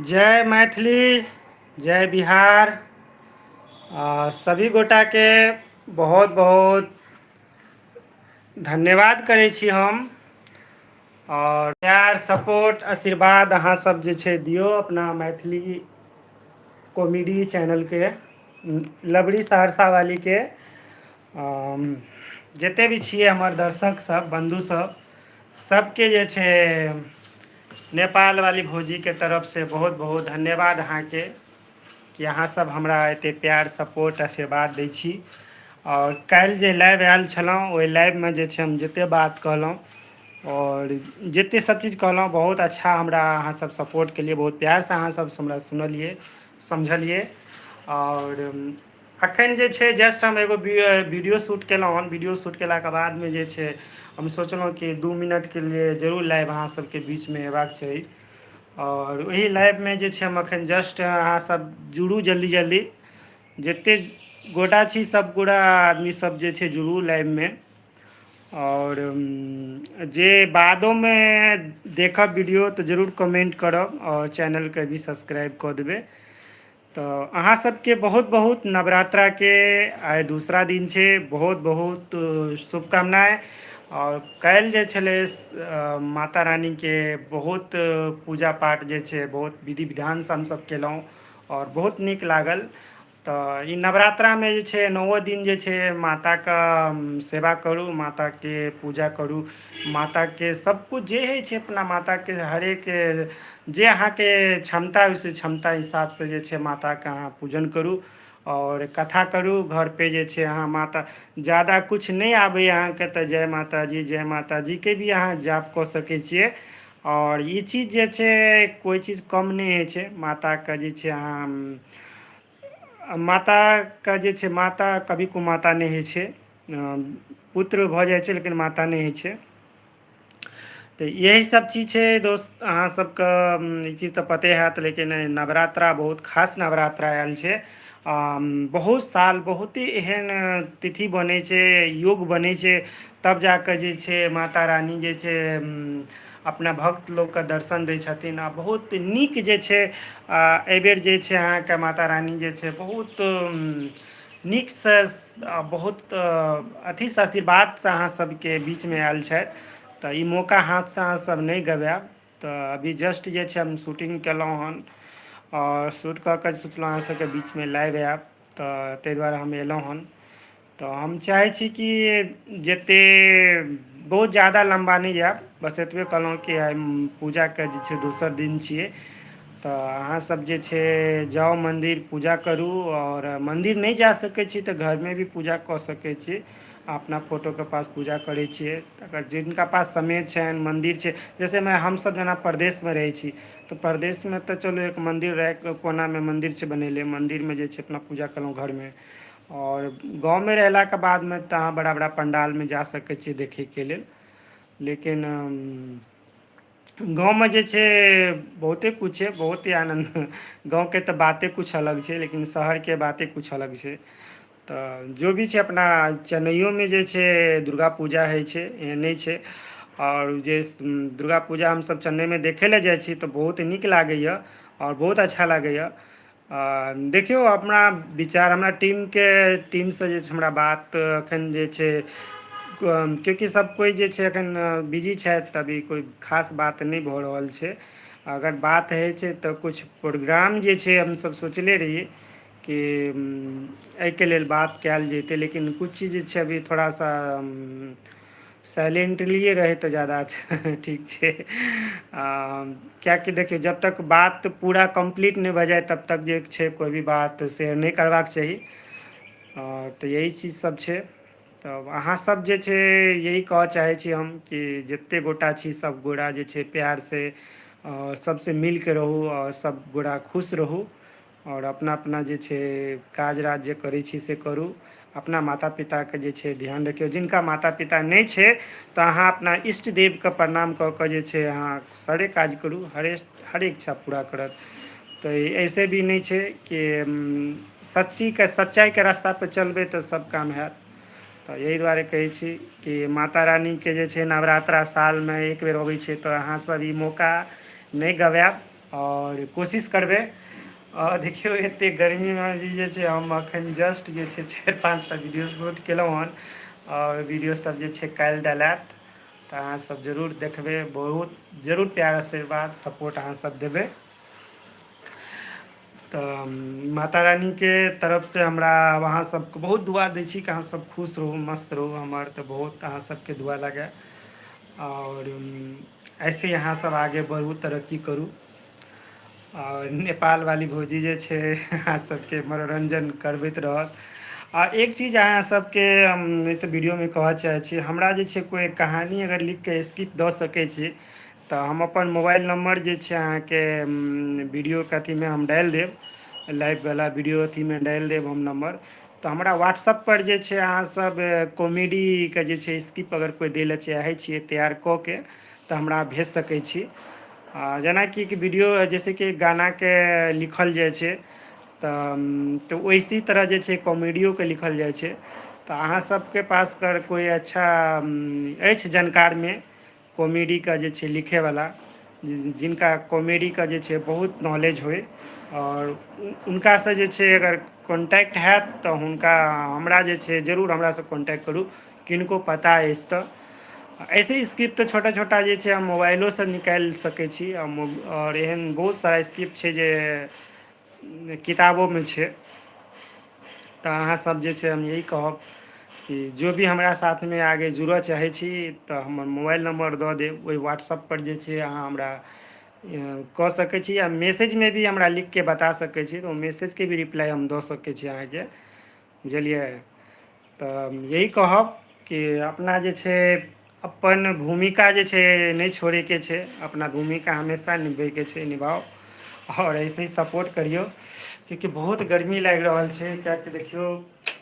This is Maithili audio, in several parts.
जय मैथिली जय बिहार। सभी गोटाके बहुत बहुत धन्यवाद करै छी हम आओर प्यार सपोर्ट आशीर्वाद अहाँ सब जे छै दियौ अपना मैथिली कॉमेडी चैनलके लबड़ी सहरसा वालीके। जते भी छियै हमर दर्शक सब बन्धु सब सबके जे छै नेपाल वाली भौजीके तरफसँ बहुत बहुत धन्यवाद अहाँके कि अहाँ सब हमरा एते प्यार सपोर्ट आशीर्वाद दै छी। आओर काल्हि जे लाइव आयल छलहुँ ओहि लाइवमे जे छै हम जते बात कहलहुँ आओर जते सब चीज कहलहुँ बहुत अच्छा हमरा अहाँ सब सपोर्ट केलियै, बहुत प्यारसँ अहाँ सब हमरा सुनलियै समझलियै। आओर अखन जे छै जस्ट हम एगो वीडियो शूट केलहुँ हन। वीडियो शूट केलाके बादमे जे छै हम सोचलहुँ कि 2 मिनटके लिए जरूर लाइव अहाँ सबके बीचमे अयबाक चाही। आओर ओही लाइवमे जे छै हम अखन जस्ट अहाँ सब जुड़ू जल्दी जल्दी, जते गोटा छी सब गोटा आदमी सब जे छै जुड़ू लाइवमे। आओर जे बादोमे देखब वीडियो तऽ जरूर कमेंट करब आओर चैनलके भी सब्सक्राइब कऽ देबै। तऽ अहाँ सबके बहुत बहुत नवरात्राके आइ दूसरा दिन छै, बहुत बहुत शुभकामनाएँ। आओर काल्हि जे छलै माता रानीके बहुत पूजा पाठ जे छै बहुत विधि विधानसँ हमसब केलहुँ आओर बहुत नीक लागल। तऽ ई नवरात्रामे जे छै 9 दिन जे छै माताके सेवा करू, माताके पूजा करू, माताके सब किछु जे होइ छै अपना माताके हरेक जे अहाँके क्षमता होइ से क्षमता हिसाबसँ जे छै माताके अहाँ पूजन करू आओर कथा करू। घरपर जे छै अहाँ माता जादा किछु नहि आबैए अहाँके तऽ जय माताजी जय माताजीके भी अहाँ जाप कऽ सकै छियै। आओर ई चीज जे छै कोइ चीज कम नहि होइ छै माताके जे छै अहाँ माताके जे छै माता कभी कुमाता नहि होइ छै, पुत्र भऽ जाइ छै लेकिन माता नहि होइ छै। तऽ यही सब चीज छै दोस्त, अहाँ सबके ई चीज तऽ पते हैत। लेकिन नवरात्रा बहुत खास नवरात्रा आयल छै। बहुत साल बहुत ही एहन तिथि बनै छै, योग बनै छै, तब जाकऽ जे छै माता रानी जे छै अपना भक्त लोकके दर्शन दै छथिन। आ बहुत नीक जे छै एहिबेर जे छै अहाँके माता रानी जे छै बहुत नीकसँ बहुत अथीसँ आशीर्वादसँ अहाँ सबके बीचमे आयल छथि। तऽ ई मौका हाथसँ अहाँ सब नहि गवायब। तऽ अभी जस्ट जे छै हम शूटिंग केलहुँ हन आओर शूट कऽ कऽ सोचलहुँ अहाँ सबके बीचमे लाइव आयब, तऽ ताहि दुआरे हम एलहुँ हन। तऽ हम चाहै छी कि जते बहुत जादा लम्बा नहि जायब, बस एतबे कहलहुँ कि आइ पूजाके जे छै दोसर दिन छियै। तऽ अहाँ सब जे छै जाउ मन्दिर पूजा करू, आओर मन्दिर नहि जा सकै छी तऽ घरमे भी पूजा कऽ सकै छी, अपना फोटोके पास पूजा करै छियै। अगर जिनका पास समय छनि मन्दिर छै, जैसेमे हमसब जेना परदेशमे रहै छी तऽ परदेशमे तऽ चलू एक मन्दिर रहै, कोनामे मन्दिर छै बनेले, मन्दिरमे जे छै अपना पूजा केलहुँ घरमे। आओर गाँवमे रहलाके बादमे तऽ अहाँ बड़ा बड़ा पण्डालमे जा सकै छियै देखैके लेल। लेकिन गाँवमे जे छै बहुते किछु छै, बहुत ही आनन्द। गाँवके तऽ बाते किछु अलग छै, लेकिन शहरके बाते किछु अलग छै। तऽ जो भी छै अपना चेन्नइयोमे जे छै दुर्गा पूजा होइ छै, एहन नहि छै। आओर जे दुर्गा पूजा हमसब चेन्नइमे देखै लए जाइ छी तऽ बहुत नीक लागैए आओर बहुत अच्छा लागैए। देखियौ अपना विचार हमरा टीमके टीमसँ जे छै हमरा बात एखन जे छै, क्यूँकि सब कोइ जे छै एखन बिजी छथि तऽ अभी कोइ खास बात नहि भऽ रहल छै। अगर बात होइ छै तऽ किछु प्रोग्राम जे छै हमसब सोचले रहियै कि एहिके लेल बात कयल जेतै, लेकिन किछु चीज जे छै अभी थोड़ा सा साइलेंटलिए रहै तऽ जादा ठीक छै। किएकि देखियौ जब तक बात पूरा कम्प्लीट नहि भऽ जाय तब तक जे छै कोइ भी बात शेयर नहि करबाक चाही। तऽ यही चीज सब छै। तब अहाँ सब जे छै यही कहऽ चाहै छी हम कि जते गोटा छी सब गोटा जे छै प्यारसँ आओर सबसँ मिलके रहू आओर सब गोटा खुश रहू आओर अपना अपना जे छै काज राज जे करै छी से करू। अपना माता पिताके जे छै ध्यान रखियौ। जिनका माता पिता नहि छै तऽ अहाँ अपना इष्ट देवके प्रणाम कऽ कऽ जे छै अहाँ सारे काज करू, हर इच्छा पूरा करत। तऽ ऐसे भी नहि छै कि सच्चीके सच्चाइके रास्तापर चलबै तऽ सब काम हैत। तऽ एहि दुआरे कहै छी कि माता रानीके जे छै नवरात्रा सालमे एक बेर अबै छै, तऽ अहाँसब ई मौका नहि गवायब। आओर कोशिश करबै। आ देखियौ, एते गर्मीमे भी जे छै हम अखन जस्ट जे छै चारि पाँचटा वीडियो शूट केलहुँ हन, आओर वीडियो सब जे छै काल्हि डलायत, तऽ अहाँ सब जरूर देखबै। बहुत जरूर प्यार आशीर्वाद सपोर्ट अहाँ सब देबै। तऽ माता रानीके तरफसँ हमरा अहाँ सबके बहुत दुआ दै छी कि अहाँ सब खुश रहू, मस्त रहू। हमर तऽ बहुत अहाँ सबके दुआ लागै, आओर ऐसे ही अहाँ सब आगे बढ़ू, तरक्की करू, आओर नेपाल वाली भौजी जे छै अहाँ सबके मनोरञ्जन करबैत रहत। आ एक चीज अहाँ सबके हम नहि तऽ वीडियोमे कहऽ चाहै छी, हमरा जे छै कोइ कहानी अगर लिखके स्क्रिप्ट दऽ सकै छी तऽ हम अपन मोबाइल नम्बर जे छै अहाँके वीडियोके अथीमे हम डालि देब, लाइववला वीडियो अथीमे डालि देब हम नम्बर। तऽ हमरा व्हाट्सअपपर जे छै अहाँ सब कॉमेडीके जे छै स्क्रिप्ट अगर कोइ दै लए चाहै छियै तैयार कऽ के, तऽ हमरा भेज सकै छी। आ जेनाकि कि वीडियो जैसेकि गानाके लिखल जाइ छै तऽ वैसी तरह जे छै कॉमेडियोके लिखल जाइ छै। तऽ अहाँ सबके पास अगर कोइ अच्छा अछि जानकारमे कॉमेडीके जे छै लिखैवला, जिनका कॉमेडीके जे छै बहुत नॉलेज होइ, आओर हुनकासँ जे छै अगर कॉन्टैक्ट हैत तऽ हुनका हमरा जे छै जरूर हमरासँ कॉन्टैक्ट करू, किनको पता अछि तऽ। ऐसे स्क्रिप्ट तऽ छोटा छोटा जे छै हम मोबाइलोसँ निकालि सकै छी, आओर एहन बहुत सारा स्क्रिप्ट छै जे किताबोमे छै। तऽ अहाँ सब जे छै हम यही कहब कि जो भी हमरा साथमे आगे जुड़ऽ चाहै छी तऽ हमर मोबाइल नम्बर दऽ देब, ओहि व्हाट्सअपपर जे छै अहाँ हमरा कऽ सकै छी, आ मैसेजमे भी हमरा लिखके बता सकै छी, तऽ ओ मैसेजके भी रिप्लाई हम दऽ सकै छी अहाँके, बुझलियै? तऽ यही कहब कि अपना जे छै अपन भूमिका जे छै नहि छोड़ैके छै, अपना भूमिका हमेशा निभबैके छै, निभाउ आओर ऐसे ही सपोर्ट करियौ, क्यूँकि बहुत गर्मी लागि रहल छै। किएकि देखियौ,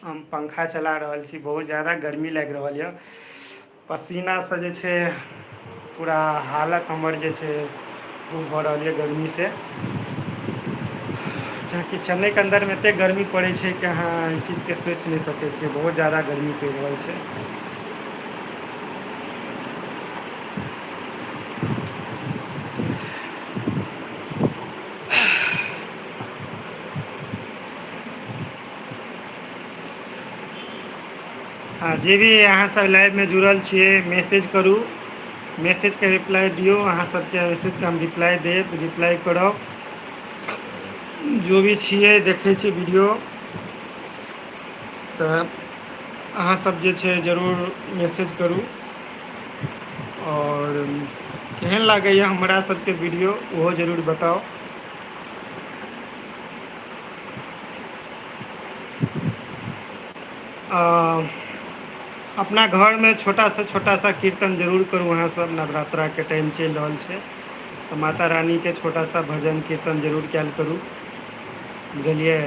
हम पंखा चला रहल छी, बहुत जादा गर्मी लागि रहल यऽ, पसीनासँ जे छै पूरा हालत हमर जे छै ओ भऽ रहल यऽ गर्मीसँ, किएकि चेन्नइके अन्दरमे एतेक गर्मी पड़ै छै कि अहाँ एहि चीजके सोचि नहि सकै छियै, बहुत जादा गर्मी पड़ि रहल छै। हँ, जे भी अहाँ सब लाइवमे जुड़ल छियै, मैसेज करू, मैसेजके रिप्लाई दियौ। अहाँ सबके मैसेजके हम रिप्लाई देब, रिप्लाई करब। जो भी छियै देखै छियै वीडियो, तऽ अहाँ सब जे छै जरूर मैसेज करू, आओर केहन लागैए हमरा सबके वीडियो ओहो जरूर बताउ। अपना घरमे छोटासँ छोटा सा कीर्तन जरूर करू अहाँ सब। नवरात्राके टाइम चलि रहल छै तऽ माता रानीके छोटा सा भजन कीर्तन जरूर कयल करू, बुझलियै?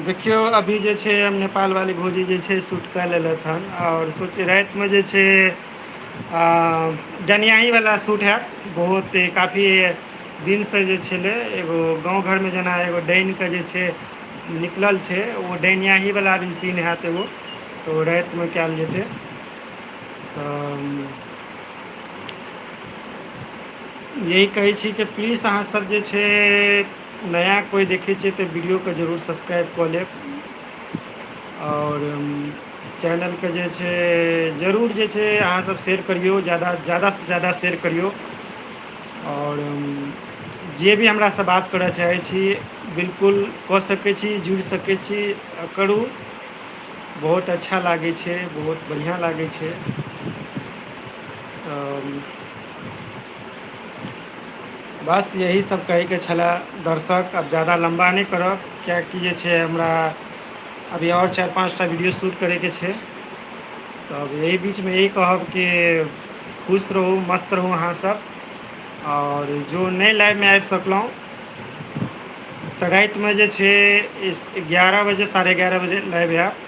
देखियौ, अभी जे छै हम नेपाल वाली भौजी जे छै शूट कए लेलथि हन, आओर सोच रातिमे जे छै डनियाहीवला शूट हैत। बहुत काफी दिनसँ जे छलै एगो गाँव घरमे जेना एगो डाइनके जे छै निकलल छै, ओ डैनियाहीवला भी सीन हैत एगो, तऽ ओ रातिमे कयल जेतै। तऽ यही कहै छी कि प्लीज अहाँ सब जे छै नया कोइ देखै छियै तऽ वीडियोके जरूर सब्सक्राइब कऽ लेब, आओर चैनलके जे छै जरूर जे छै अहाँ सब शेयर करियौ, जादासँ जादा शेयर करियौ। आओर जे भी हमरासँ बात करऽ चाहै छी बिल्कुल कऽ सकै छी, जुड़ि सकै छी, करू, बहुत अच्छा लागै छै, बहुत बढ़िआँ लागै छै। बस यही सब कहैके छलै दर्शक। आब जादा लम्बा नहि करब, किएकि जे छै हमरा अभी आओर चारि पाँचटा वीडियो शूट करैके छै। तऽ अब एहि बीचमे यही कहब कि खुश रहू, मस्त रहू अहाँ सब। आओर जो नहि लाइवमे आबि सकलहुँ तऽ रातिमे जे छै 11 बजे, 11:30 बजे लाइव आयब।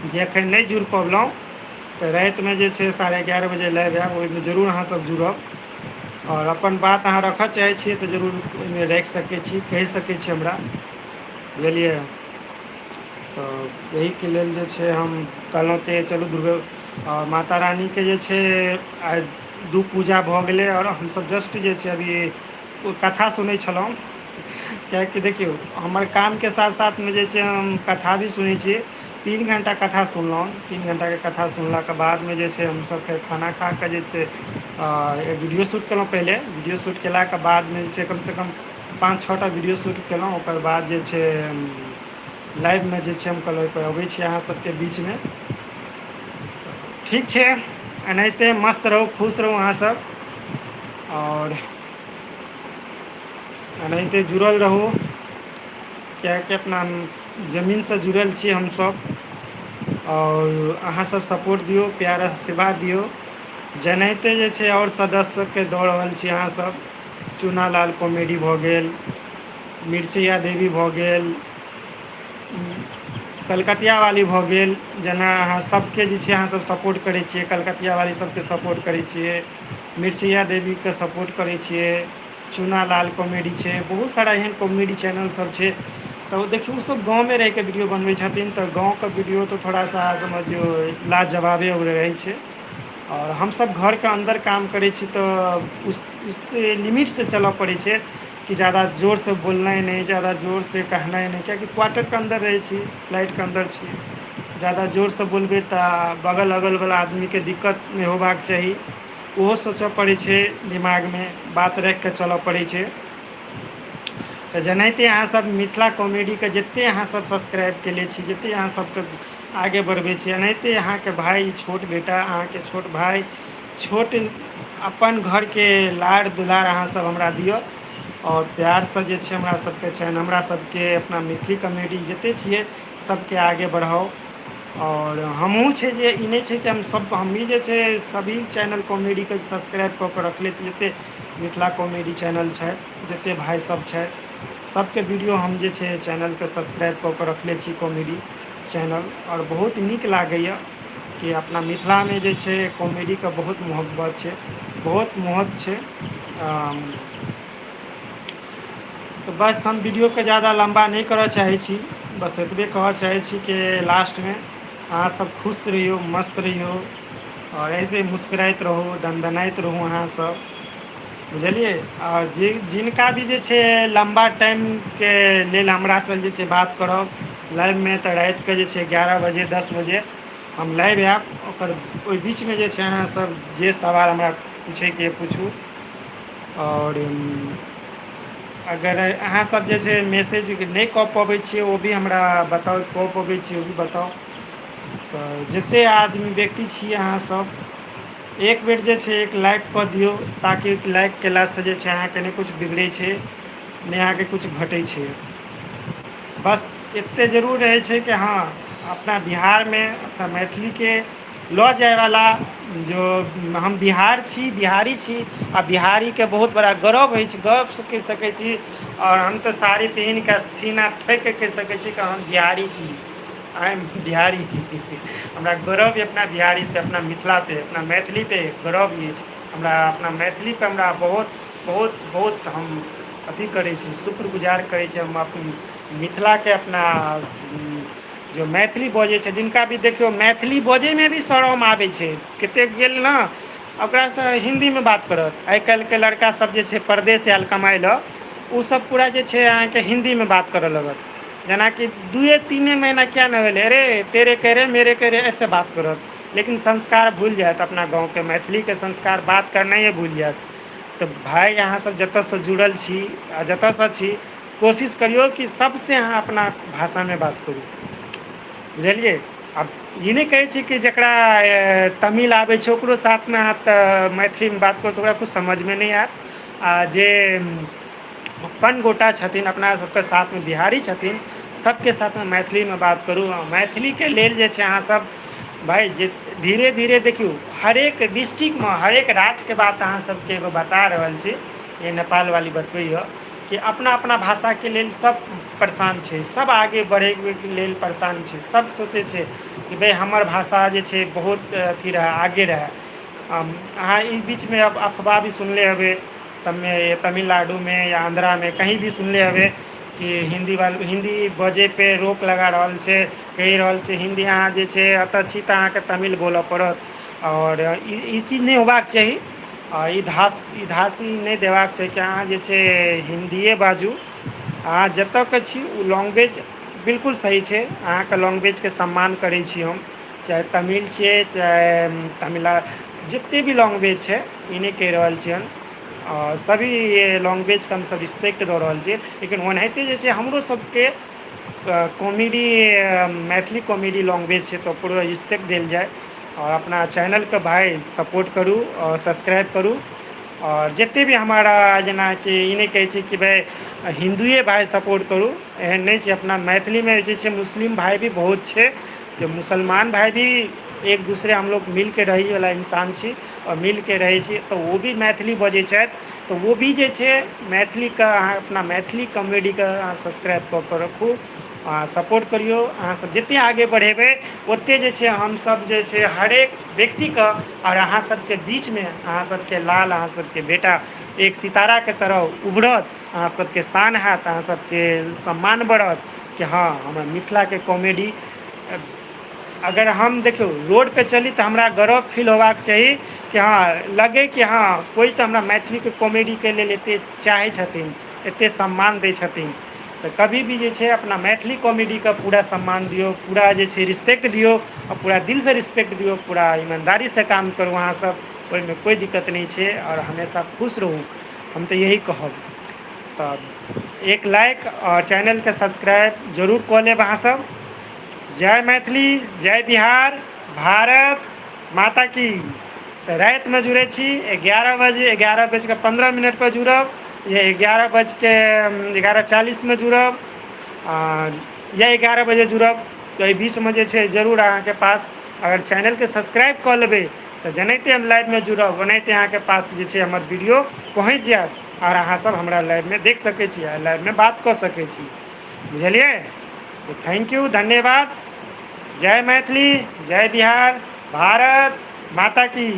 जे एखन नहि जुड़ि पबलहुँ तऽ रातिमे जे छै 11:30 बजे लाइव आयब, ओहिमे जरूर अहाँसभ जुड़ब। आओर अपन बात अहाँ रखऽ चाहै छियै तऽ जरूर ओहिमे राखि सकै छी, कहि सकै छी हमरा, बुझलियै? तऽ एहिके लेल जे छै हम कहलहुँ कि चलू दुर्गा माता रानीके जे छै आइ दू पूजा भऽ गेलै आओर हमसभ जस्ट जे छै अभी कथा सुनै छलहुँ। किएकि देखियौ, हमर कामके साथ साथमे जे छै हम कथा भी सुनै छियै। 3 घण्टा कथा सुनलहुँ। 3 घण्टाके कथा सुनलाके बादमे जे छै हमसभ फेर खाना खा कऽ जे छै वीडियो शूट केलहुँ। पहिले वीडियो शूट केलाके बादमे जे छै कमसँ कम पाँच छओ टा वीडियो शूट केलहुँ। ओकर बाद जे छै लाइवमे जे छै हम कहलहुँ ओहिपर अबै छी अहाँ सबके बीचमे। ठीक छै, एनाहिते मस्त रहू, खुश रहू अहाँसभ आओर एनाहिते जुड़ल रहू, किएकि अपना जमीनसँ जुड़ल छी हमसभ आओर अहाँसभ सपोर्ट दियौ, प्यार आशीर्वाद दियौ। जेनाहिते जे छै आओर सदस्य सभके दऽ रहल छी अहाँसभ, चूना लाल कॉमेडी भऽ गेल, मिर्चैया देवी भऽ गेल, कलकतिया वाली भऽ गेल, जेना अहाँ सभके जे छै अहाँसभ सपोर्ट करै छियै। कलकतिया वाली सभके सपोर्ट करै छियै, मिर्चैया देवीके सपोर्ट करै छियै, चूना लाल कॉमेडी छै, बहुत सारा एहन कॉमेडी चैनल सब छै। तऽ ओ देखियौ, ओसभ गाँवमे रहिके वीडियो बनबै छथिन, तऽ गाँवके वीडियो तऽ थोड़ा सा समझियौ लाजवाबे रहै छै। आओर हमसभ घरके अन्दर काम करै छी तऽ उस लिमिटसँ चलऽ पड़ै छै कि जादा जोरसँ बोलनाइ नहि, जादा जोरसँ कहनाइ नहि, कियाकि क्वार्टरके अन्दर रहै छी, फ्लैटके अन्दर छी। जादा जोरसँ बोलबै तऽ बगल अगलवला आदमीके दिक्कत नहि होबाक चाही, ओहो सोचऽ पड़ै छै। दिमागमे बात राखि कऽ चलऽ पड़ै छै। तऽ जेनाहिते अहाँसभ मिथिला कॉमेडीके जतेक अहाँसभ सब्सक्राइब कयने छी, जतेक अहाँ सभके आगे बढ़बै छी, एनाहिते अहाँके भाय, छोट बेटा, अहाँके छोट भाय, छोट अपन घरके लाड़ दुलार अहाँसभ हमरा दिअ आओर प्यारसँ जे छै हमरा सभके छनि, हमरा सभके अपना मैथिली कॉमेडी जतेक छियै सभके आगे बढ़ाउ। आओर हमहूँ छै जे ई नहि छै कि हम सभ, हमही जे छै सभी चैनल कॉमेडीके सब्सक्राइब कऽ कऽ रखले छी। जतेक मिथिला कॉमेडी चैनल छै, जतेक भाय सब छै, सभके वीडियो हम जे छै चैनलके सब्सक्राइब कऽ कऽ रखले छी, कॉमेडी चैनल। आओर बहुत नीक लागैए कि अपना मिथिलामे जे छै कॉमेडीके बहुत मोहब्बत छै, बहुत महत्व छै। तऽ बस हम वीडियोके जादा लम्बा नहि करऽ चाहै छी। बस एतबे कहऽ चाहै छी कि लास्टमे अहाँसभ खुश रहियौ, मस्त रहियौ आओर ऐसे मुस्कुराइत रहू, दनदनाइत रहू अहाँसभ, बुझलियै? आओर जे जिनका भी जे छै लम्बा टाइमके लेल हमरासँ जे छै बात करब लाइवमे, तऽ रातिके जे छै 11 बजे, 10 बजे हम लाइव आयब। ओकर ओहि बीचमे जे छै अहाँसभ जे सवाल हमरा पूछैके पूछू। आओर अगर अहाँसभ जे छै मैसेज नहि कऽ पबै छियै, ओ भी हमरा बताउ, कऽ पबै छियै ओ भी बताउ। तऽ जतेक आदमी व्यक्ति छियै अहाँसभ, एक बेर जे छै एक लाइक कऽ दियौ, ताकि लाइक कयलासँ जे छै अहाँके नहि किछु बिगड़ै छै, नहि अहाँके किछु घटै छै। बस एतेक जरूर रहै छै कि हँ, अपना बिहारमे अपना मैथिलीके लऽ जायवला जो हम बिहार छी, बिहारी छी आ बिहारीके बहुत बड़ा गर्व अछि, गर्वसँ कहि सकै छी। आओर हम तऽ साड़ी पहिन कऽ सीना ठोकि कऽ कहि सकै छी कि हम बिहारी छी। I am Bihari. हमरा गर्व यऽ अपना बिहारीसँ, अपना मिथिलापर, अपना मैथिलीपर गर्व अछि हमरा। अपना मैथिलीपर हमरा बहुत बहुत बहुत हम अथी करै छी, शुक्रगुजार करै छी हम अपन मिथिलाके, अपना जो मैथिली बजै छै। जिनका भी देखियौ, मैथिली बजैमे भी शरम आबै छै। कतेक गेल ने, ओकरासँ हिन्दीमे बात करत। आइ काल्हिके लड़का सब जे छै परदेश आयल कमाइ लए, ओसब पूरा जे छै अहाँके हिन्दीमे बात करऽ लगत, जेनाकि दुए तीने महीना किया नहि भेलै, अरे तेरे करे मेरे करे ऐसे बात करत, लेकिन संस्कार भूलि जायत। अपना गाँवके मैथिलीके संस्कार बात करनाइए भूलि जायत। तऽ भाय, अहाँसब जतऽसँ जुड़ल छी आ जतऽसँ छी, कोशिश करियौ कि सबसँ अहाँ अपना भाषामे बात करू, बुझलियै? आब ई नहि कहै छी कि जकरा तमिल आबै छै ओकरो साथमे अहाँ तऽ मैथिलीमे बात करू तऽ ओकरा किछु समझमे नहि आयत। आ जे अपन गोटा छथिन, अपना सबके साथमे बिहारी छथिन, सबके साथमे मैथिलीमे बात करू। मैथिलीके लेल जे छै अहाँसब भाय जे धीरे धीरे देखियौ, हरेक डिस्ट्रिक्टमे, हरेक राज्यके बात अहाँ सबके एगो बता रहल छी। ये नेपालवाली बतबैए कि अपना अपना भाषाके लेल सब परेशान छै, सब आगे बढ़ैके लेल परेशान छै। सब सोचै छै कि भाइ हमर भाषा जे छै बहुत अथी रहए, आगे रहए। अहाँ ई बीचमे अफवाह भी सुनले हेबै, तमिलनाडुमे या आन्ध्रामे कहीँ भी सुनले हेबै कि हिन्दी हिन्दी बजैपर रोक लगा रहल छै, कहि रहल छै हिन्दी, अहाँ जे छै एतऽ छी तऽ अहाँके तमिल बोलऽ पड़त। आओर ई चीज नहि होबाक चाही। आ ई धास ई धासी नहि देबाक छै कि अहाँ जे छै हिन्दिए बाजू। अहाँ जतयके छी ओ लैंग्वेज बिलकुल सही छै। अहाँके लैंग्वेजके सम्मान करै छी हम, चाहे तमिल छियै चाहे तमिला, जतेक भी लैंग्वेज छै, ई नहि कहि रहल छियनि। आओर सभी लैंग्वेजके हमसभ रिस्पेक्ट दऽ रहल छियै, लेकिन ओनाहिते जे छै हमरो सभके कॉमेडी, मैथिली कॉमेडी लैंग्वेज छै, तऽ ओकरो रिस्पेक्ट देल जाय। आओर अपना चैनलके भाय सपोर्ट करू आओर सब्सक्राइब करू। आओर जतेक भी हमारा जेनाकि ई नहि कहै छै कि भाय हिन्दुए भाय सपोर्ट करू, एहन नहि छै। अपना मैथिलीमे जे छै मुस्लिम भाय भी बहुत छै, जे मुसलमान भाय भी एक दूसरे हमलोग मिलके रहैवला इंसान छी आओर मिलके रहै छी, तऽ ओ भी मैथिली बजै छथि, तऽ ओ भी जे छै मैथिलीके अहाँ अपना मैथिली कॉमेडीके अहाँ सब्सक्राइब कऽ कऽ रखू, अहाँ सपोर्ट करियौ। अहाँसभ जतेक आगे बढ़ेबै ओतेक जे छै हमसभ जे छै हरेक व्यक्तिके आओर अहाँ सबके बीचमे अहाँ सबके लाल, अहाँ सबके बेटा एक सिताराके तरह उभरत, अहाँ सबके शान हैत, अहाँ सबके सम्मान बढ़त कि हँ हमरा मिथिलाके कॉमेडी। अगर हम देखियौ रोड पे चली तऽ हमरा गर्व फील होबाक चाही कि हँ लगे कि हँ कोइ तऽ हमरा मैथिलीके कॉमेडीके लेल एतेक चाहै छथिन, एतेक सम्मान दै छथिन। तऽ कभी भी जे छै अपना मैथिली कॉमेडीके पूरा सम्मान दियौ, पूरा जे छै रिस्पेक्ट दियौ, आओर पूरा दिलसँ रिस्पेक्ट दियौ, पूरा ईमानदारीसँ काम करू अहाँसभ, ओहिमे कोइ दिक्कत नहि छै आओर हमेशा खुश रहू, हम तऽ यही कहब। तऽ एक लाइक आओर चैनलके सब्सक्राइब जरूर कऽ लेब अहाँसभ। जय मैथिली, जय बिहार, भारत माता की। तऽ रातिमे जुड़ै छी 11 बजे, 11 बजिकऽ 15 मिनटपर जुड़ब या 11 बजिके 11:40मे जुड़ब या 11 बजे जुड़ब। तऽ एहि बीचमे जे छै जरूर अहाँके पास अगर चैनलके सब्सक्राइब कऽ लेबै तऽ जेनाहिते हम लाइवमे जुड़ब ओनाहिते अहाँके पास जे छै हमर वीडियो पहुँच जायत आओर अहाँसभ हमरा लाइवमे देख सकै छी आ लाइवमे बात कऽ सकै छी। बुझलियै? तऽ thank you, धन्यवाद। जय मैथिली, जय बिहार, भारत माता की।